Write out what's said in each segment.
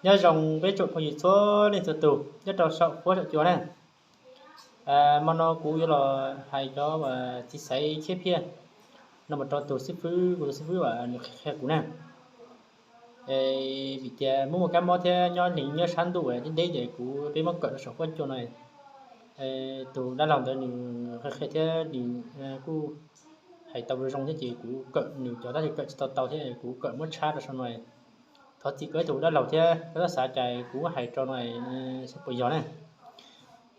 Nyob zoo peb tsoom phooj ywg txhua leej txhua tus nyob rau saum huab saum cua na. Hmo no kuv yuav los hais cov txiv xaiv khiab phiaj no mus rau tus xib fwb, kuv tus xib fwb uas nws qhia kuv na. Vim tias muaj muaj kab mob thiab nyob neeg nyob sab ntuj deb deb ces kuv peb muab kawm rau saum huab cua no. Tus dab laug ntawd nws qhia qhia thiab nws kuj hais tau zoo thiab ces kuv kawm nws cov tab sis kawm tsis tau tau thiab kuv kawm muab tshab rau saum no. Thov txim koj ib tug dab laug thiab koj txhob xav cai kuv hais rau no saib puas yog na.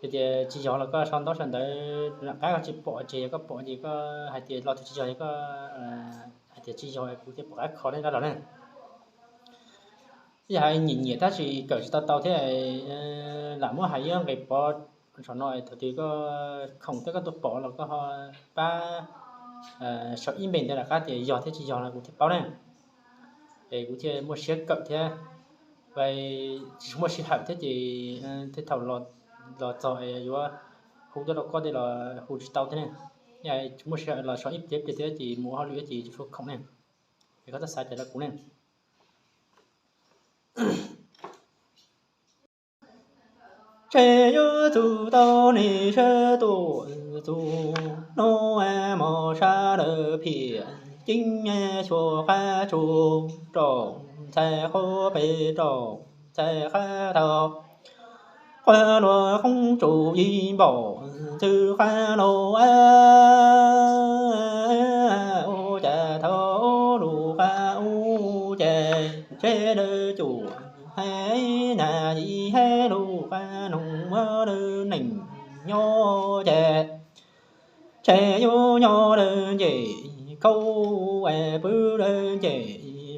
Yog tias tsis yog los koj sau ntaub sau ntawv lam qab koj tsis pom, ces yog koj pom ces koj hais tias lo twg tsis yog, yog koj hais tias tsis yog kuv thiaj pom qab kho nej dab laug na. Yog hais nyiam nyiam tab sis kawm tsis tau tau thiab lam muab hais ib nqe pov saum no, thaum twg koj khoom thiab koj tuaj pom los koj ho pab sau ib npe ntawd lam qab tias yog thiab tsis yog no kuv thiaj paub na. Es kuv thiaj muaj siab kawm thiab. Tsis muaj sij hawm thiab ces tej thaum los txog yuav hu tuaj rau koj tej los hu tsis tau thiab ne. Tsis muaj sij hawm los sau ib pliag pliag thiab ces mus hauj lwm ces tsis tshua khoom ne. Es koj txhob xav cai rau kuv ne. Ntshe yuav txuj tau niam sab tuaj txug nub mos sab lawm phiam ceeb xyuas qab tsuas rau ntxhais qhuab pes rau ntxhais qab tau quaj luag qoob tsuj yig npaum ntxwg qab laug. Ua cas thaum lub qab ub ces ntshe lawv cuam hais nas yim hais lub qab noog muab lawv nees nyob ces ntshe yuav nyob lawv nce kaub es pw lawv nce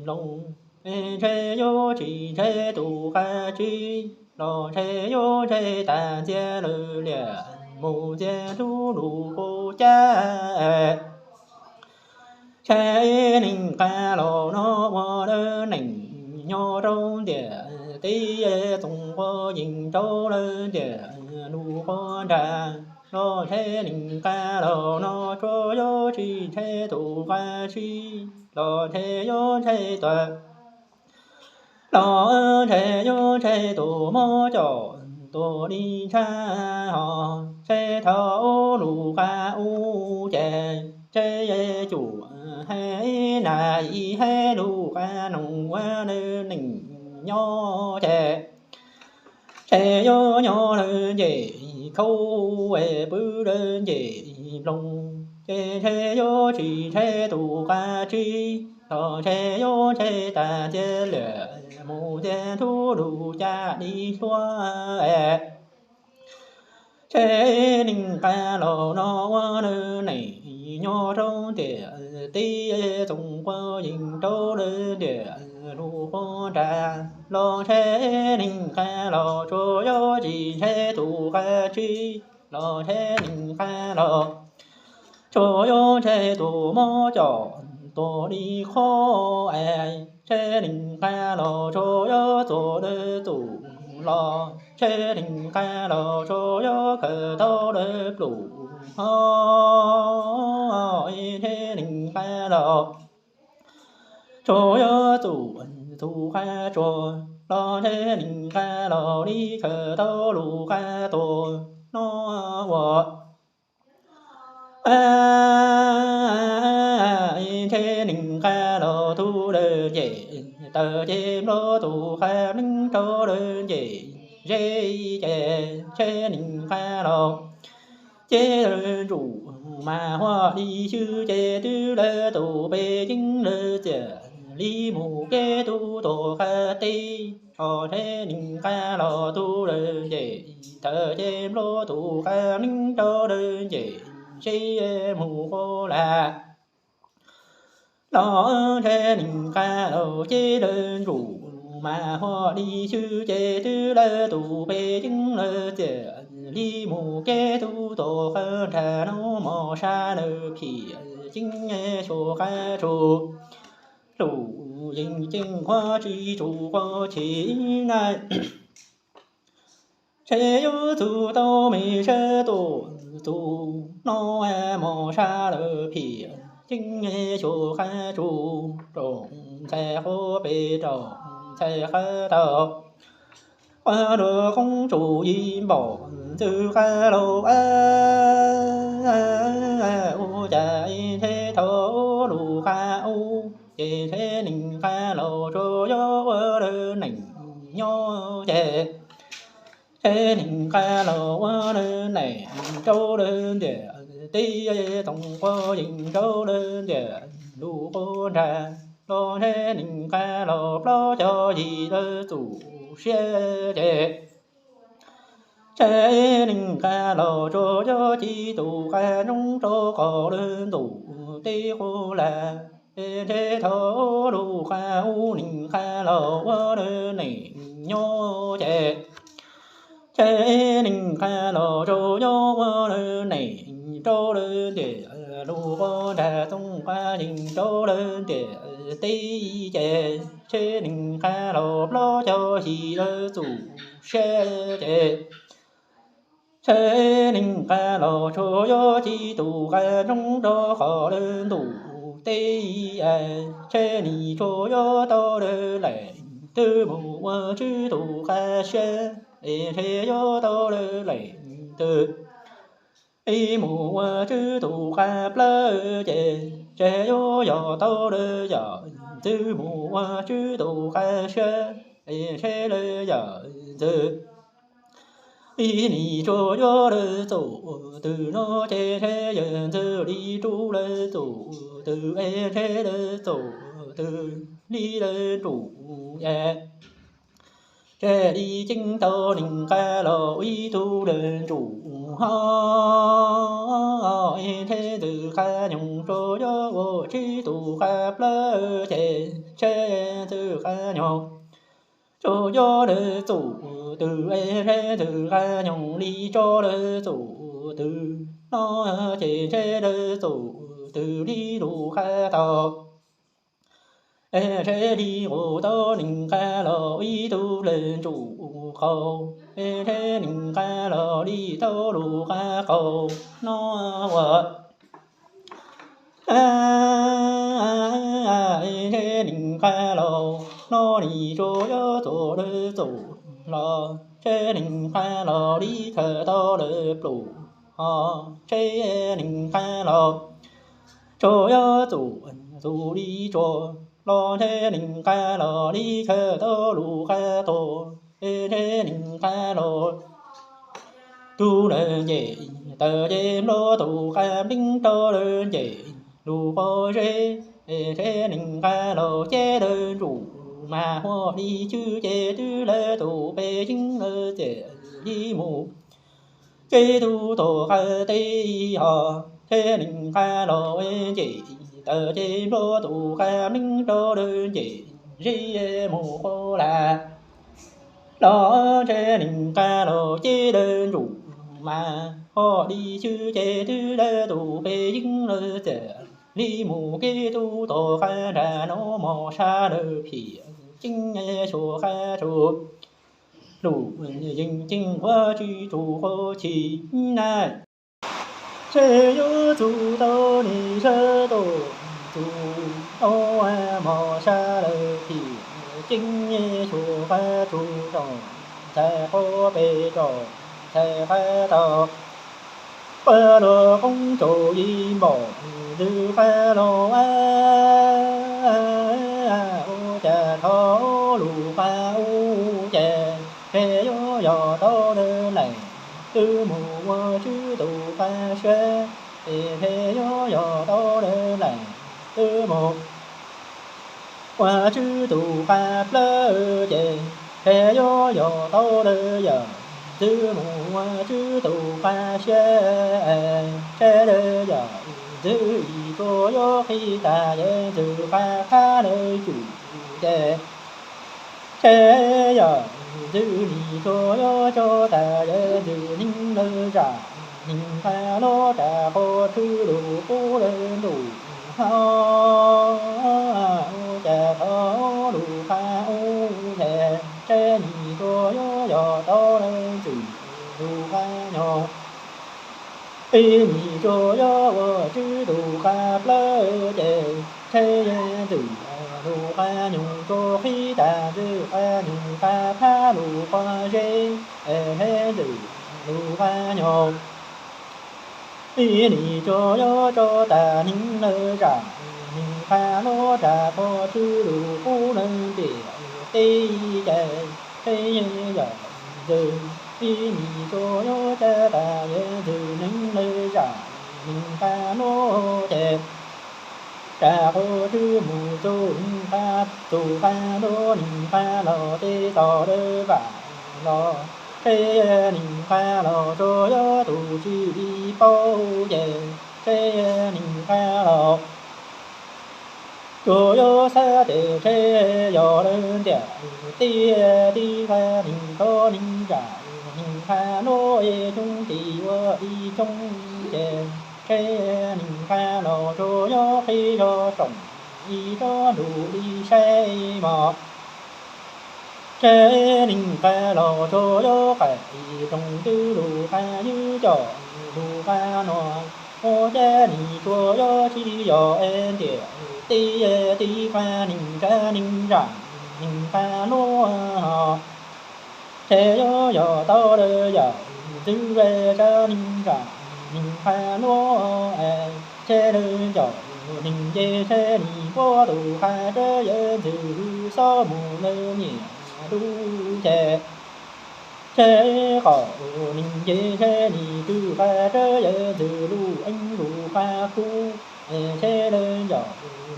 nploos, ntshe yuav tsis ntshe tus qab tsib los ntshe yuav ntshe tag ntxiag lawv liam mus ntxiag lub lub qub caj. Ntshe neeg qab los no ua lawv nees nyob rau ntiam teb, txoos quav yees rau lawv ntiam lub qub nra los ntshe neeg qab los no tsuas yuav tsis ntshe tus qab tsib los ntshe yuav ntshe tuag los ntshe yuav ntshe tus mob coj tuag li ntshab ho ntshe thaum lub qab ub ces ntshe cuam hais nas yim hais lub qab noog ua lawv nees nyob ces ntshe yuav nyob lawv nce kaub es pw lawv nce nploos, ces ntshe yuav tsis ntshe tus qab tsib los ntshe yuav ntshe tag ntxiag liam mus ntxiag lub lub caj li hlua. Ntshe neeg qab los no ua lawv nees nyob rau ntiam teb, txoos quav yees rau lawv ntiam lub qub nra los ntshe neeg qab los tsuas yuav tsis ntshe tus qab tsib los ntshe neeg qab los tsuas yuav ntshe tus mob coj tuag li qhov es ntshe neeg qab los tsuas yuav txuas lawv txuj los ntshe neeg qab los tsuas yuav khaws tau lawv plum ho ntshe neeg qab los tsuas yuav txuj tus qab tsuag los ntshe neeg qab los li khaws tau lub qab tuag no ua ntshe neeg qab los tug lawv nce taw ces nplo tus qab neeb rau lawv nce ze ces ntshe neeg qab los ces lawv ntsuj mas huam li xwb ces twb lawv tus pes ceeb lawv txiam li mus kev tub tuag qab teb os ntshe neeg qab los tug lawv nce taw ces nplo tus qab neeb rau lawv nce ze mus qub lam los ntshe neeg qab los ces lawv ntsuj mas huam li xwb ces twb lawv tus pes ceeb lawv txiam li mus kev tub tuag qab nrag no mos sab lawv phiam ceeb xyuas qab tsuas lus yees ceeb qhuav tsis tsuas qhuav chim na. Ntshe yuav txug tau me sab tuaj txug no mos sab lawv phiam ceeb xyuas qab tsuas rau ntxhais qhuab pes rau ntxhais qab tau Ua rua qoob tsuj yim npaum ntxwg qab laug, ua cas ntshe thaum lub qab ub ces ntshe neeg qab laug tsuas yog ua lawv neej nyob ces, ntshe neeg qab laug ua lawv neej rau lawv ntiam teb, txoov quav yees rau lawv ntiam lub quav nrag, los ntshe neeg qab laug plaub caug yim lawv txuj siab ces, ntshe neeg qab laug tsuas yog ci tus qab ntsoov rau qhov lawv ntuj teb quav lag, ntshe thaum lub qab ub neeg qab laug ua lawv neej nyob ces, ntshe neeg qab laug tsuas yog ua lawv neej rau lawv ntiam lub quav nrag, txoov quav yees rau lawv ntiam teb ces, ntshe neeg qab laug plaub caug yim lawv txuj siab ces, ntshe neeg qab laug tsuas yog ci tus qab ntsoov rau qhov lawv ntuj teb, ntshe neeg tsuas yog tau lawv leej twg mus ua Tswv tus qab siab, ntshe yog tau lawv leej twg ib mus ua Tswv tus qab plawv ces, ntshe yuav yog tau lawv yam ntxwg mus ua Tswv tus qab siab, ntshe lawv yam ntxwg ib nim tsuas yog lawv txuj twg no ces, ntshe yam ntxwg li rub lawv txuj twg, ntshe lawv txuj twg li lawv nruj es, ntshe li ceeb tau neeg qab laug ib tug lawv nruj ho, ntshe ntxwg qab nyoog tsuas yog ua Tswv tus qab plawv ces, ntshe ntxwg qab nyoog tsuas yog lawv txuj twg, ntshe ntxwg qab nyoog li tso lawv txuj twg no ces, ntshe lawv txuj twg li lub qab tau, ntshe li ua tau neeg qab laug ib tug lawv nruj qaug, ntshe neeg qab laug li tau lub qab qaug no ua, ntshe neeg qab laug no li tsuas yog txuj lawv txuj los, ntshe neeg qab laug li khaws tau lawv pluj ho, ntshe neeg qab laug tsuas yog txuj txuj li tsuas los, ntshe neeg qab laug li khaws tau lub qab tuag, ntshe neeg qab laug tug lawv ncej tawm ces nplua tus qab npleeb rau lawv ncej lub pob zeb, ntshe neeg qab laug ceb lawv nruj mas huam li chwj ces twb lawv tus pej xeem lawv txiam li mus ces tub tuag qab teb ho, ntshe neeg qab laug ncej tawm ces nplua tus qab npleeb rau lawv ncej zeb mus quav lag los, ntshe neeg qab laug ceb lawv nruj mas huam li chwj ces twb lawv tus pej xeem lawv txiam li mus ces tub tuag qab nrag no mos sab lawv phim ceeb xyuas qab tsuj lub yeej ceeb quav tswv tsug quav chim na. Ntshe yuav txug tau li sab tuaj txug no mos sab lawv phim ceeb xyuas qab tsuj rau ntxhais quav pes rau ntxhais qab tau, ua luag qoob tsaus yim npaum ntxwg qab laug, ua cas thaum lub qab ub ces ntshe yuav yog tau lawv leej twg mus ua Tswv tus qab siab, ntshe yuav yog tau lawv leej twg mus ua Tswv tus qab plawv ces, ntshe yuav yog tau lawv yam ntxwg mus ua Tswv tus qab siab, ntshe lawv yam ntxwg ib tsuas yuav qhib tas yam ntxwg qab qab lawv cug ces, ntshe yam ntxwg nim tsuas yuav tso tas yam ntxwg neeg lawv zam neeg qab los rau qhov Tswv lub qub lawv ntuj ho, ua cas thaum lub qab ub ces, ntshe nim tsuas yuav yog tau lawv ntxwg lub qab nyoog, nim tsuas yuav ua Tswv tus qab plawv ces, ntshe ntxwg lus qab nyoog tsuas qhib tas ntxwg qab nyoog qab phab lus quas zeb, es hab ntxwg lus qab nyoog. Ib nim tsuas yuav tso tas neeg lawv zam, neeg qab nuav ram qhua tswb lus qub lawv ntiam teb cas, teb yog ntxwg. Ib nim tsuas yuav cab tas yog ntxwg neeg lawv zam, neeg qab nuav ces ram qhua tswb mus txug neeg qab, txug qab ntuab neeg qab los tej tog lawv vam los, seb neeg qab los tsuas yuav tus tsis li paub ces, seb neeg qab los tsuas yuav xav tes seb yog lawv ntiam teb, tib qab neeg txhob neeg zam, neeg qab nuav es coob tis ua ib coob ces, seb neeg qab los tsuas yuav qhib zog tsoom ib tsob nrug li saib mog. Seb neeg qab los tsuas yuav qaim tsoom twg lug qab ywj coj lug qab nuav, ua cas neeg tsuas yuav tsis yog es ntiam teb, tib qab neeg tsa neeg zam, neeg qab nuav no. Seb yuav yog tau lawm yam ntxwg tsa neeg zam, neeg qab nuav es, seb lawv ncaum neeg ces seb neeg puab tus qab tsawb yawm ntxwg hwj xob mus lawv nyiam dub ces, seb qaum neeg ces seb neeg twg qab tsawb yawm ntxwg lug eeb lug qab kub, seb lawv ncaum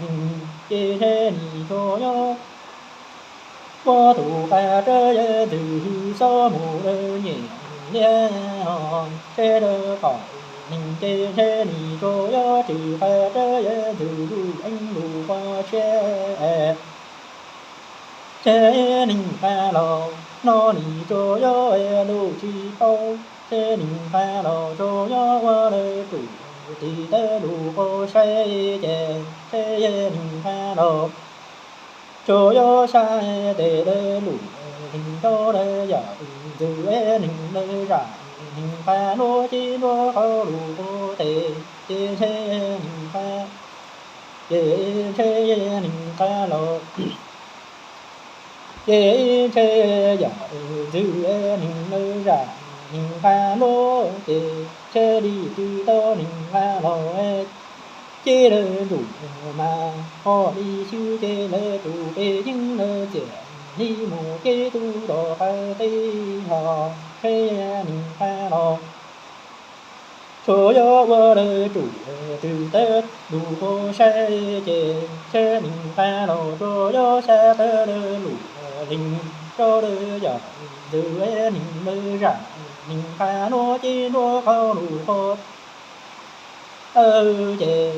neeg ces seb neeg tsuas yuav puab tus qab tsawb yawm ntxwg hwj xob mus lawv nyiam liab os. Seb lawv qaum neeg ces seb neeg tsuas yuav tswv qab tsawb yawm ntxwg lug eeb lug quas tshiab. Seb neeg qab los no neeg tsuas yuav lug tsis paub, seb neeg qab los tsuas yuav ua lawv tsum tis tawb lug quas saib ces, seb neeg qab los tsuas yuav saib tes lawv lug neeg rau lawv yam ntxwg neeg lawv zam, neeg qab nuav ces nruab qau lug quas tes ces ntshe neeg qab, ces ntshe neeg qab los ces ntshe yam ntxwg neeg lawv zam, neeg qab nuav ces ntshe li twb tau neeg qab los ces lawv ntsum mas ho li xwb ces lawv tus pes yeeb lawv txiam li mus kev tub rov qab teb hos, seb neeg qab los tsuas yuav ua lawv tsum tis tawb lug quas saib ces, seb neeg qab los tsuas yuav xav tawb lawv lug leeg rau lawv yam ntxwg neeg lawv zam, neeg qab nuav ces nruab qau lug quas tawb ces